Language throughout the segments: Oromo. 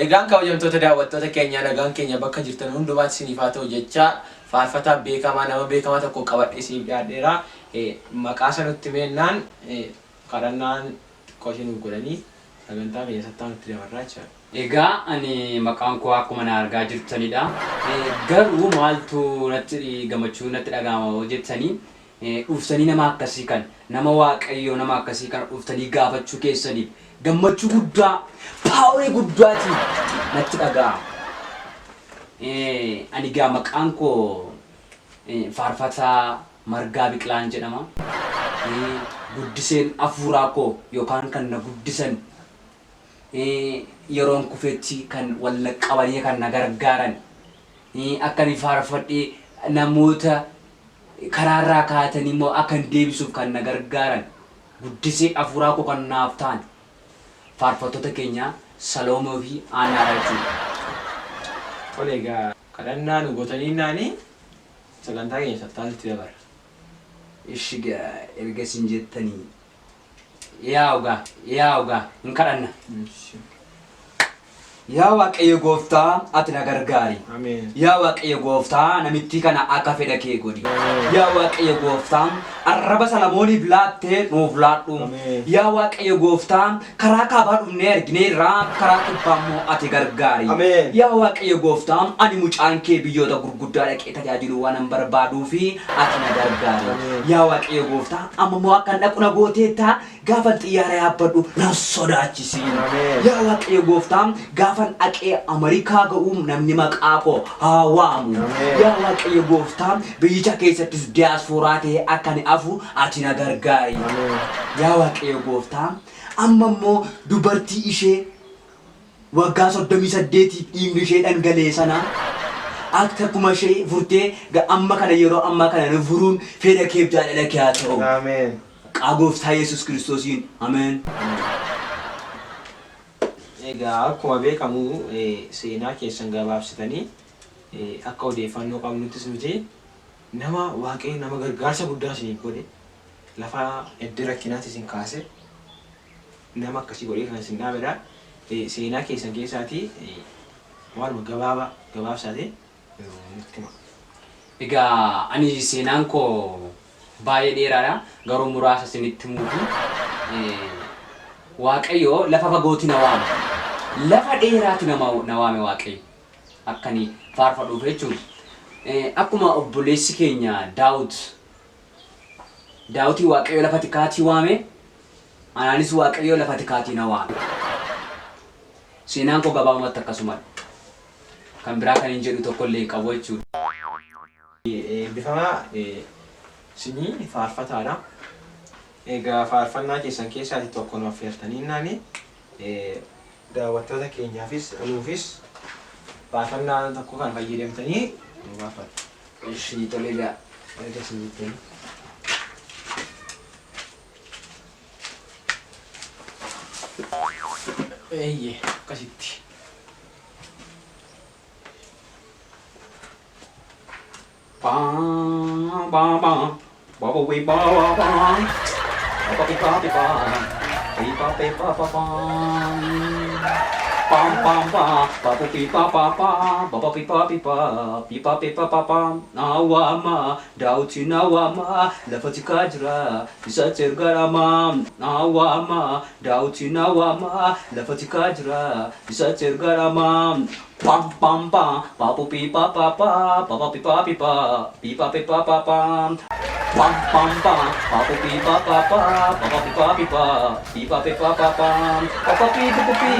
Egaan kabajamtoota daawwattoota keenyaa nagaan keenya bakka jirtan hundumaatti isiniif haa ta'u jechaa faarfataa beekamaa nama beekamaa tokko qabadhee isiniif dhiyaadheera. Maqaa isa nutti himennaan kadhannaan xiqqoo ishee nuuf godhanii sagantaa keenya sattaa nutti dabarraa jechaadha. Egaa ani maqaan koo akkuma na argaa jirtanidha. Garuu maaltu natti gammachuu natti dhaga'ama yoo jettanii dhuftanii nama akkasii kana nama Waaqayyoo nama akkasii kana dhuftanii gaafachuu keessaniif gammachuu guddaa paaworii guddaatiin natti dhaga'ama. Ani egaa maqaan koo Faarfataa Margaa Biqilaan jedhama. Guddiseen afuuraa koo yookaan kan na guddisan yeroon kufetti kan wal na qabanii kan na gargaaran akka ani faarfadhee namoota karaarraa kaatanii immoo akkan deebisuuf kan na gargaaran guddisee afuuraa koo kan naaf ta'an faarfattoota keenya Saloomoo fi Aanaadha jechuudha. Tole egaa kadhannaa nu gootaniinnaani sagantaa keenya sattaanutti dabarra. Ishi gaa erga isin jettanii Yaa'u gaa, yaa'u gaa, hin kadhanna. Yaa Waaqayyo gooftaa ati na gargaari. Ameen. Yaa Waaqayyo gooftaa namittii kana akka fedha kee godhi. Ameen. Yaa Waaqayyo gooftaa arraba Salamooniif laattee nuuf laadhu. Ameen. Yaa Waaqayyo gooftaa karaa kaabaa dhufnee argineerra karaa kibbaa immoo ati gargaari. Ameen. Yaa Waaqayyo gooftaa ani mucaan kee biyyoota gurguddaa dhaqee tajaajiluu waanan barbaaduufi ati na gargaari. Ameen. Yaa Waaqayyo gooftaa amma immoo akkan dhaqu na gooteetta gaafan xiyyaara yaabbadhu na sodaachisiin. Ameen. Yaa Waaqayyo gooftaa gaafan dhaqee Ameerikaa ga'u namni maqaa koo haa waamu. Ameen. Yaa Waaqayyo gooftaa biyyicha keessattis diyaaspooraa ta'ee akka ani hafu ati na gargaari. Ameen. Yaa Waaqayyo gooftaa amma immoo dubartii ishee waggaa 38f dhiigni ishee dhangala'e sana akka akkuma ishee furtee amma kana yeroo ammaa kana nu furuun fedha keef jaalala kee haa ta'u. Ameen. Maqaa gooftaa Yesuus Kiristoosiin. Ameen. Egaa akkuma beekamu seenaa keessan gabaabsitanii akka odeeffannoo qabnuttis nuti nama Waaqayyo nama gargaarsa guddaa isiniif godhe lafa edda rakkinaatti isin kaase nama akkasii godhee kan isin dhaabedha. Seenaa keessan keessaatii waanuma gabaabaa gabaabsaatee nutti hima. Egaa ani seenaan koo baay'ee dheeraadha garuu muraasa isinitti himuufi Waaqayyo lafa fagooti na waame. Lafa dheeraati na waame Waaqayyo. Akka ani faarfadhuuf jechuudha. Akkuma obboleessi keenya Daawit Daawitii Waaqayyo lafa tikaatii waame anaanis Waaqayyo lafa tikaatii na waame. Seenaan koo gabaabumatti akkasumadha. Kan biraa kan hin jedhu tokko illee hin qabu jechuudha. Eebbifamaa isinii faarfataadha. Egaa faarfannaa keessan keessaati tokko nu affeertaniinnaani daawwattoota keenyaafis nuufis faarfannaa tokko kan fayyadamtanii nu gaafadha. Ishi tole egaa erga isin jettanii. Eeyyee akkasitti. Ba ba ba ba ba we ba ba ba ba ba ba ba ba ba ba ba ba Pam pam pa pa pu pi pa pa pa ba ba pi pa pi pa pi pa pi pa pa pa na wa ma daawti na wa ma lafa tikaa jira isa ergarama na wa ma daawti na wa ma lafa tikaa jira isa ergarama Pam pam pa pa pu pi pa pa pa pa pa pi pa pi pa pi pa pi pa pa pa pam pam pa pa pu pi pa pa pa pa pa pi pa pi pa pi pa pi pa pa pa pa pa pi pu pu pi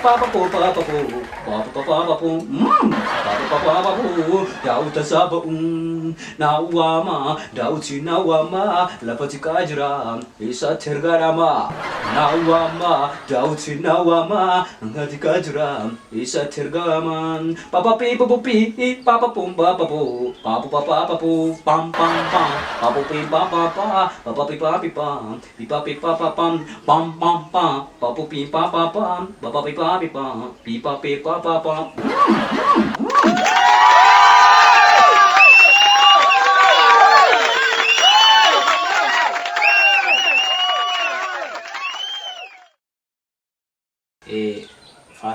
pa pa pu pa pa pu pa pa pa pa pa pu pa pa pa pa pa pu daawuta saba na waama daawuti na waama lafa tikaa jira eessatti ergaadhama na waama daawuti na waama lafa tikaa jira eessatti ergama pa pa pi pu pu pi pa pa pum pa pa pu pa pu pa pa pa pu pam pam pam pa pu pi pa pa pa pa pa pi pa pi pa pi pa pi pa pa pam pam pam pam pa pu pi pa pa pa pa pa pi pa pi pa pi pa pi pa pa pa.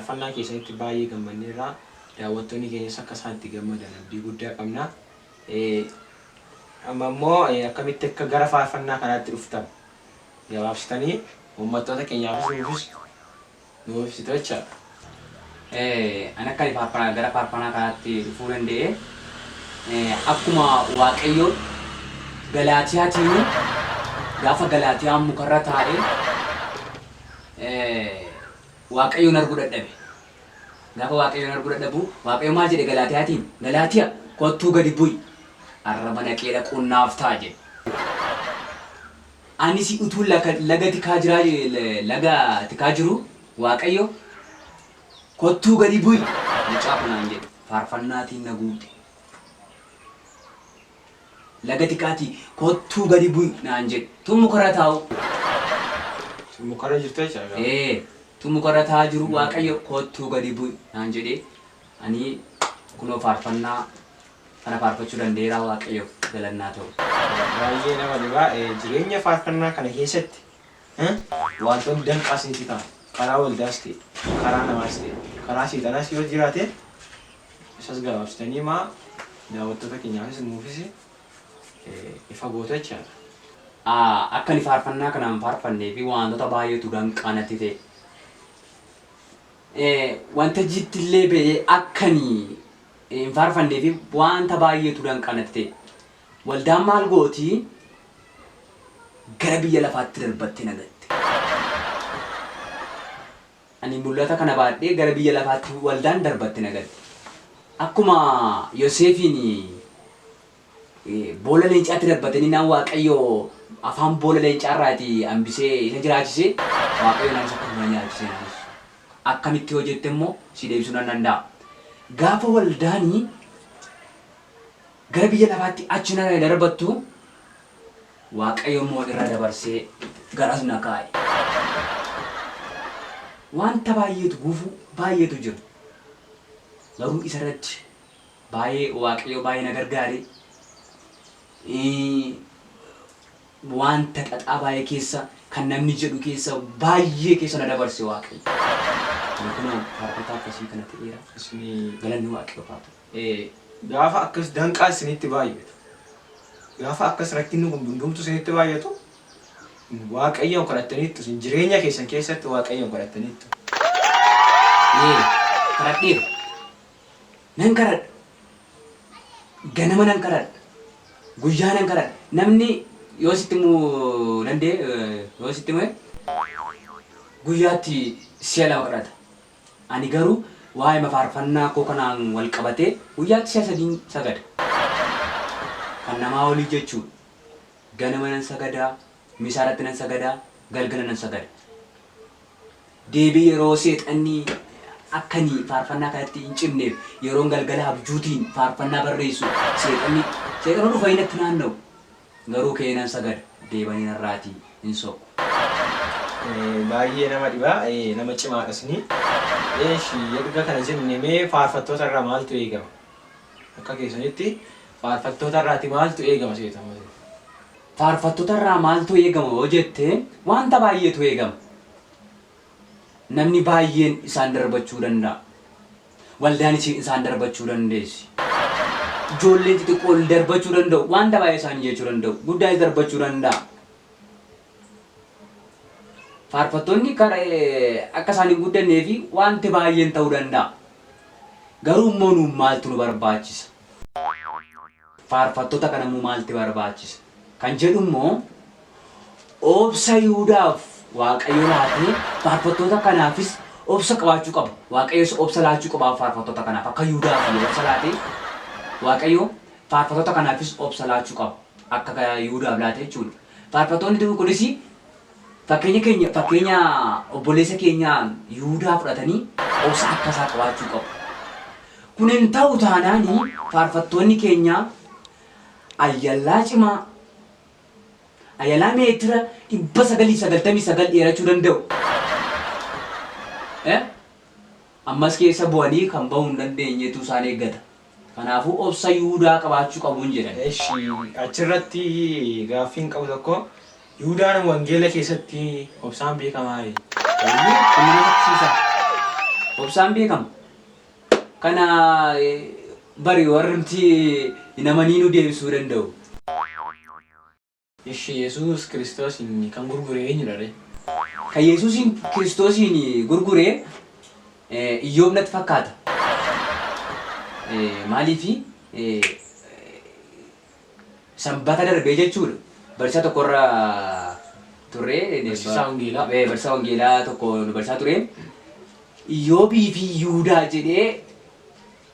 Faarfannaa keessanitti baay'ee gammanneerra. Daawwattoonni keenyas akka isaan itti gammadan abdii guddaa qabna. Amma immoo akkamitti akka gara faarfannaa kanaatti dhuftan gabaabsitanii uummattoota keenyaafis nuufis nuuf ibsitu jechaadha. Ani akka ani faarfannaa gara faarfannaa kanaatti dhufuu danda'e akkuma Waaqayyo Galaatiyaatiin gaafa Galaatiyaan mukarra taa'e Waaqayyoon arguu dadhabe. Gaafa Waaqayyoon arguu dadhabu Waaqayyo maal jedhe Galaatiyaatiin? Galaatiya kottuu gadi bu'i arraba naqee dhaquun naaf ta'a jedhe. Anis utuu laga tikaa jiraa laga tikaa jiru Waaqayyo kottuu gadi bu'i mucaa ko naan jedhe faarfannaatiin na guute. Laga tikaatii kottuu gadi bu'i naan jedhe. Tun mukarra taa'u. Mukarra jirtu jechaadha. Ee, tun mukarra taa'aa jiru Waaqayyo kottuu gadi bu'i naan jedhee ani kunoo faarfannaa kana faarfachuu danda'eera Waaqayyoof galannaa ta'u. Baay'ee nama dhiba. Jireenya faarfannaa kana keessatti wantoonni danqaa isinitti ta'an karaa waldaas ta'e, karaa namaas ta'e, karaa seexanaas yoo jiraate isas gabaabsitanii maa daawwattoota keenyaafis nuufis ifa gootu jechaadha. Akka ani faarfannaa kana hin faarfannee fi wantoota baay'eetu danqaa natti ta'e. Wanta jittillee ba'ee akka ani hin faarfannee fi wanta baay'eetu danqaa natti ta'e. Waldaan maal gooti? Gara biyya lafaatti darbattee na gatte. Ani mul'ata kana baadhee gara biyya lafaatti waldaan darbatte na gatte. Akkuma Yoseefiin boolla leencaatti darbatanii naan Waaqayyo afaan boolla leencaa irraati hambisee isa jiraachise, Waaqayyo naanis akkasuma na nyaachise naanis. Akkamitti yoo jette immoo si deebisuu nan danda'a. Gaafa waldaanii gara biyya lafaatti achi na darbattu Waaqayyo immoo irra dabarsee garas na kaa'e. Wanta baay'eetu gufuu baay'eetu jira. Garuu isa irratti baay'ee Waaqayyo baay'ee na gargaare. Wanta xaxaa baay'ee keessa kan namni jedhu keessa baay'ee keessa na dabarse Waaqayyo. Ani kunoo faarfataa akkasii kana ta'eera. Isinii Galanni Waaqayyoof haa ta'u. Gaafa akkas danqaa isinitti baay'atu, gaafa akkas rakkinni kun hundumtu isinitti baay'atu, Waaqayyoon kadhattaniittu isin jireenya keessan keessatti Waaqayyoon kadhattaniittu? Ee, kadhadheera. Nan kadhadha. Ganama nan kadhadha. Guyyaa nan kadhadha. Namni yoo sitti himuu danda'e, yoo sitti hime guyyaatti si'a lama kadhata. Ani garuu waa'eema faarfannaa koo kanaan wal qabatee guyyaatti si'a sadiin sagada. Kan namaa olii jechuudha. Ganama nan sagada, misaa irratti nan sagada, galgala nan sagada. Deebi'ee yeroo seexanni akkani faarfannaa kanatti hin cimneef yeroon galgala abjuutiin faarfannaa barreessu seexanni seexanoo dhufanii natti naanna'u. Garuu ka'ee nan sagada, deebanii narraatii hin sokku. Baay'ee nama dhiba, nama cimaadha isini. Eshi erga kana jenne mee faarfattoota irraa maaltu eegama? Akka keessanitti faarfattoota irraati maaltu eegama seetama? Faarfattoota irraa maaltu eegama yoo jette wanta baay'eetu eegama. Namni baay'een isaan darbachuu danda'a. Waldaan isaan darbachuu dandeessi. Ijoolleen xixiqqoon darbachuu danda'u. Wanta baay'ee isaanii jechuu danda'u. Guddaanis darbachuu danda'a. Faarfattoonni akka isaan hin guddannee fi wanti baay'een ta'uu danda'a. Garuu immoo nuun maaltu nu barbaachisa? Faarfattoota kana immoo maalti barbaachisa? Kan jedhu immoo obsa Yihudaaf Waaqayyo laatee faarfattoota kanaafis obsa qabaachuu qaba. Waaqayyos obsa laachuu qaba faarfattoota kanaaf. Akka Yihudaaf obsa laatee Waaqayyo faarfattoota kanaafis obsa laachuu qaba. Akka Yihudaaf laate jechuudha. Faarfattoonni kunis fakkeenya keenya fakkeenya obboleessa keenya Yihudaa fudhatanii obsa akka isaa qabaachuu qabu. Kun hin ta'u taanaan faarfattoonni keenya ayyallaa cimaa ayalaa meetira 999 dheerachuu danda'u. Ammas keessa bu'anii kan bahuu hin dandeenyetu isaan eeggata. Kanaafuu obsa Yihudaa qabaachuu qabuun jedhan. Eshi achirratti gaaffiin qabu tokko Yihudaan wangeela keessatti obsaan beekamaa ree? Eeyyee, kun nama shakkisiisaa? Obsaan beekama. Kana bari warrumti hin amaniinuu deebisuu danda'u. Ishi Yesuus Kiristoosiin kan gurgure eenyudha ree? Kan Yesuusiin Kiristoosiin gurgure Iyyoob natti fakkaata. Maaliifi sanbata darbee jechuudha. Barsiisaa tokkorra turre. Barsiisaa wangeelaa. Barsiisaa wangeelaa tokko nu barsiisaa ture. Iyyoobii fi Yihudaa jedhee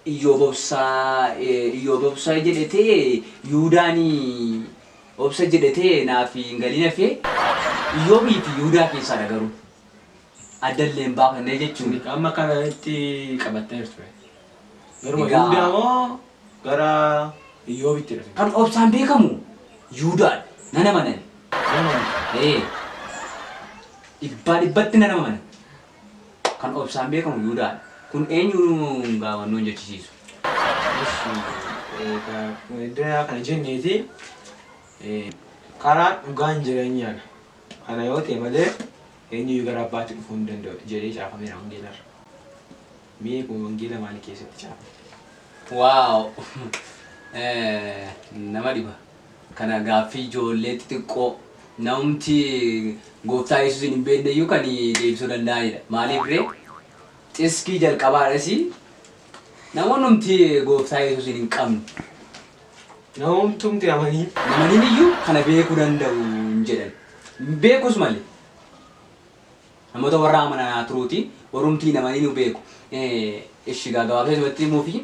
Iyyoob obsaa Iyyoob obsa jedhetee Yihudaan obsa jedhetee naaf hin galin hafee Iyyoobii fi Yihudaa keessaadha garuu. Adda illee hin baafannee jechuudha. Amma kanatti qabattee jirtu. Garuma Egaa- Yihudaa moo gara Iyyoobitti dhufe? Kan obsaan beekamu Yihudaadha. Nan amanan. Nama Ee. Dhibbaa dhibbatti nan amana. Kan obsaan beekamu Yihudaadha. Kun eenyu gaawannoo hin jechisiisu. Ishi egaa iddoo kana jenneeti karaa dhugaan jireenyaadha. Kana yoo ta'e malee eenyuyyuu gara abbaatti dhufuu hin danda'u jedhee caafameera wangeelarra. Mee kun wangeela maalii keessatti caafame? Wow! Nama dhiba. Kana gaaffii ijoollee xixiqqoo namumti gooftaa Yesuusin hin beekne iyyuu kan deebisuu danda'anidha. Maaliif ree? Xiskii jalqabaadhas namoonnumti gooftaa Yesuusin hin qabne. Namumtumti amanii Namaniin iyyuu kana beekuu danda'u hin jedhan. Beekus malee. Namoota warra amanaa turuuti warrumti namanii nu beeku. Ishi gabaabsee isumatti himuufi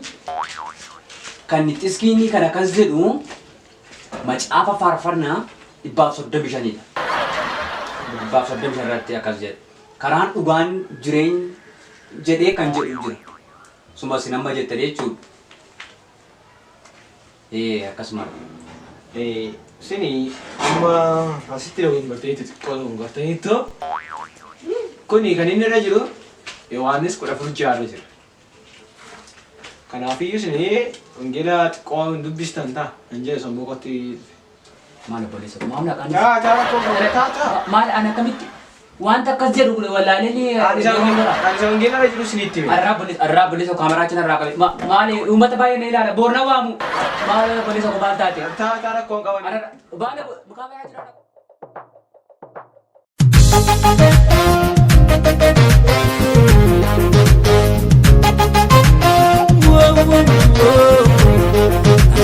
kan xiskiin kan akkas jedhu macaafa faarfannaa 135dha. 135 irratti akkas jedha. Karaan dhugaan jireenya jedhee kan jedhu jira. Suma isin amma jettan jechuudha. Akkasuma. Sini amma asitti dogongortaniitu xiqqoo dogongortaniitu kuni kan inni irra jiru Yohaannis 14:6 irra jira. Kanaafiyyuu sini wangeela xiqqoo hin dubbistan ta'a kan jedhu sammuu kootti dhufe. Maal obboleessa koo maal maqaan Taa taa rakkoo qabu taa taa. Maal an akkamitti wanta akkas jedhu kun wallaalee Ani isa wangeela irra jiru sinitti hime. Arraa obboleessa arraa obboleessa kaameraa cina irraa qabe maali uummata baay'ee na ilaala boorna waamu maal obboleessa koo maal taate Taa taa rakkoo hin qaban. Arraa baala kaameraa cina irraa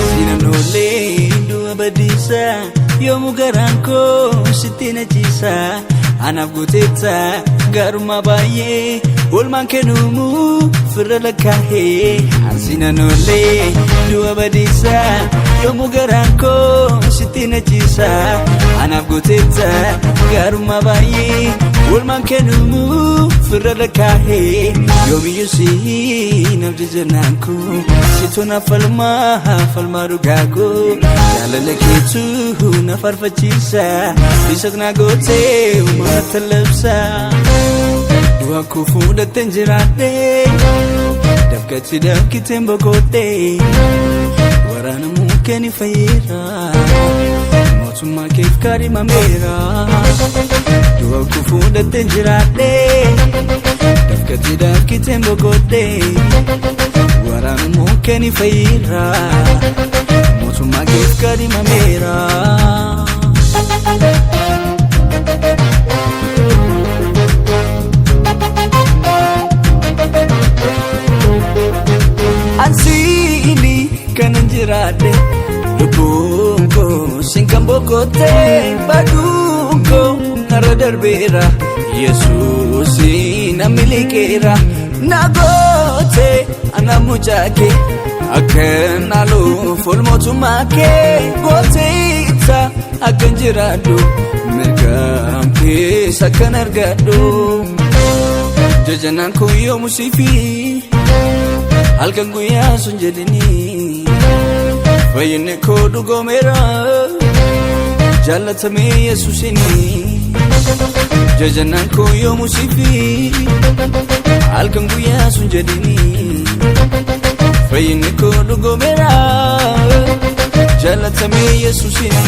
Sinanoolee du'a badiisa yoomuu garaan koo sitti na ciisa anaaf guuteetta gaarummaa baay'ee oolmaan kennuumuu firra lakkaa'ee. Sinanoolee du'a badiisa yoomuu garaan koo sitti na ciisa anaaf guuteetta gaarummaa baay'ee oolmaan kennuumuu firra lakkaa'ee. Yoomiyyuu si naaf jajjanaan koo situ na falmaa falmaa dhugaa koo jaalala keetu na faarfachiisa isa na gootee uummata labsa. Du'a koo fuudhateen jiraadhe dafqatti dafkiteen boqodhe waraana mukkeen fayyeera mootummaa keef kaadhimameera. Du'a koo fuudhateen jiraadhe dafqatti dafkiteen boqodhe waraana mukkeen fayyeera mootummaa keef kaadhimameera. Ansiini kanan jiraadhe lubbuun koo sin kan boqotte baduun koo narra darbeera Yesuusi na miliqeera na goote ana mucaa kee akkan dhaaluuf ol mootummaa kee gooteetta akkan jiraadhu mirgaan keessa akkan argadhu. Jajanaan kun yoomu siifi halkan guyyaa sun jedhini fayyinni koo dhugoomeera jaallatamee Yesuusini. Jajanaan koo yoomu siifi halkan guyyaa sun jedhini fayyinni koo dhugoomeera jaallatamee Yesuusini.